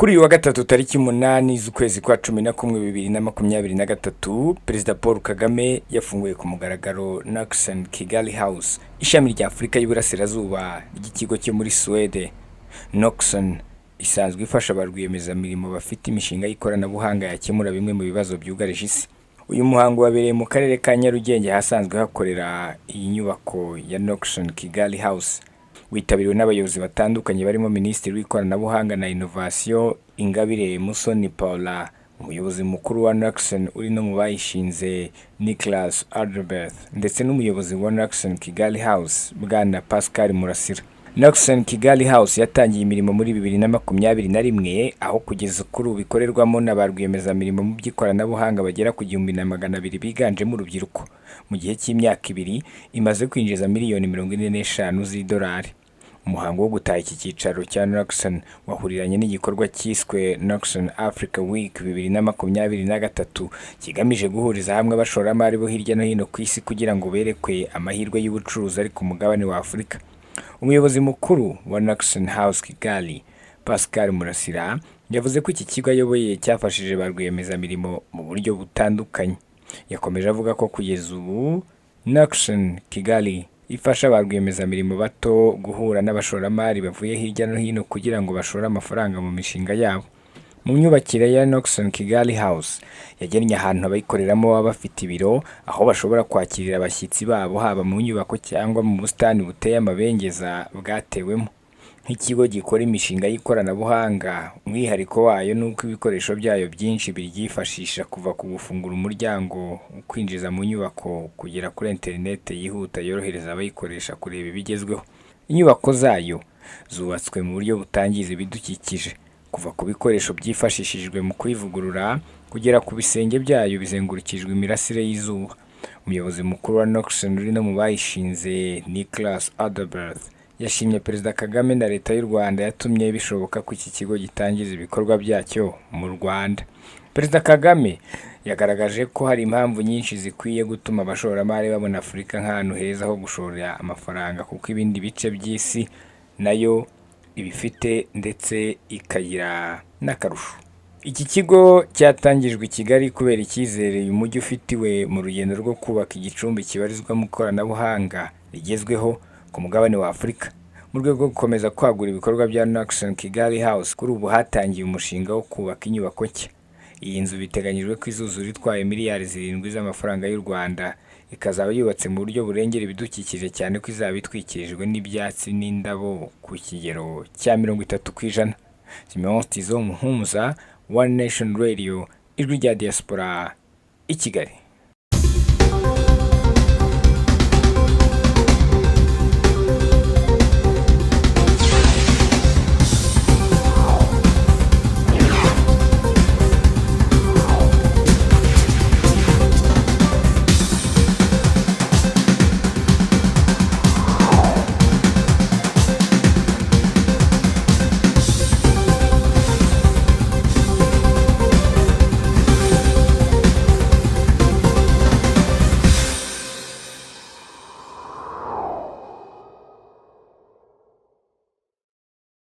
Kuri uyu wa gatatu, tariki 8 z'ukwezi kwa 11 2023, Perezida Paul Kagame yafunguye ku mugaragaro Noxon Kigali House, ishami rya Afurika y'Iburasirazuba ry'ikigo cyo muri Suwede. Noxon isanzwe ifasha ba rwiyemezamirimo bafite imishinga y'ikoranabuhanga yakemura bimwe mu bibazo byugarije isi. Uyu muhango wabereye mu karere ka Nyarugenge, ahasanzwe hakorera iyi nyubako ya Noxon Kigali House. Witabiriwe n'abayobozi batandukanye barimo Minisitiri w'Ikoranabuhanga na Inovasiyo, Ingabire Musoni Paula, Umuyobozi Mukuru wa Noxon uri no mu bayishinze, Niklas Adalberth, ndetse n'Umuyobozi wa Noxon Kigali House, Bwana Pascal Murasira. Noxon Kigali House yatangiye imirimo muri 2021, aho kugeza kuri ubu ikorerwamo na ba rwiyemezamirimo mu by'ikoranabuhanga bagera ku 1200 biganjemo urubyiruko. Mu gihe cy'imyaka 2 imaze kwinjiza miliyoni 45 z'idolari. Umuhango wo gutaha iki cyicaro cya Noxon wahuriranye n'igikorwa cyiswe Noxon Africa Week 2023, kigamije guhuriza hamwe abashoramari bo hirya no hino ku isi kugira ngo berekwe amahirwe y'ubucuruzi ari ku mugabane wa Afurika. Umuyobozi Mukuru wa Noxon House Kigali, Pascal Murasira, yavuze ko iki kigo ayoboye cyafashije ba rwiyemezamirimo mu buryo butandukanye. Yakomeje avuga ko kugeza ubu Noxon Kigali ifasha ba rwiyemezamirimo bato guhura n'abashoramari bavuye hirya no hino kugira ngo bashore amafaranga mu mishinga yabo. Mu myubakire ya Noxon Kigali House, yagennye ahantu abayikoreramo baba bafite ibiro, aho bashobora kwakirira abashyitsi babo, haba mu nyubako cyangwa mu busitani buteye amabengeza bwatewemo. Nk'ikigo gikora imishinga y'ikoranabuhanga, umwihariko wayo ni uko ibikoresho byayo byinshi biryifashisha, kuva ku gufungura umuryango ukwinjiza mu nyubako kugera kuri interineti yihuta yorohereza abayikoresha kureba ibigezweho. Inyubako zayo zubatswe mu buryo butangiza ibidukikije, kuva ku bikoresho byifashishijwe mu kuyivugurura kugera ku bisenge byayo bizengurukijwe imirasire y'izuba. Umuyobozi Mukuru wa Noxon uri no mu bayishinze, Niklas Adalberth, yashimye Perezida Kagame na Leta y'u Rwanda yatumye bishoboka ko iki kigo gitangiza ibikorwa byacyo mu Rwanda. Perezida Kagame yagaragaje ko hari impamvu nyinshi zikwiye gutuma abashoramari babona Afurika nk'ahantu heza ho gushora amafaranga, kuko ibindi bice by'isi nayo ibifite ndetse ikagira n'akarusho. Iki kigo cyatangijwe i Kigali kubera icyizere uyu mujyi ufitiwe mu rugendo rwo kubaka igicumbi kibarizwamo ikoranabuhanga rigezweho ku mugabane wa Afurika. Mu rwego rwo gukomeza kwagura ibikorwa bya Noxon Kigali House, kuri ubu hatangiye umushinga wo kubaka inyubako nshya. Iyi nzu biteganyijwe ko izuzura itwaye miliyari 7 z'amafaranga y'u Rwanda, ikazaba yubatse mu buryo burengera ibidukikije, cyane ko izaba itwikirijwe n'ibyatsi n'indabo ku kigero cya 30%. Simeon Tizo Muhumuza, One Nation Radio, Ijwi rya Diaspora, i Kigali.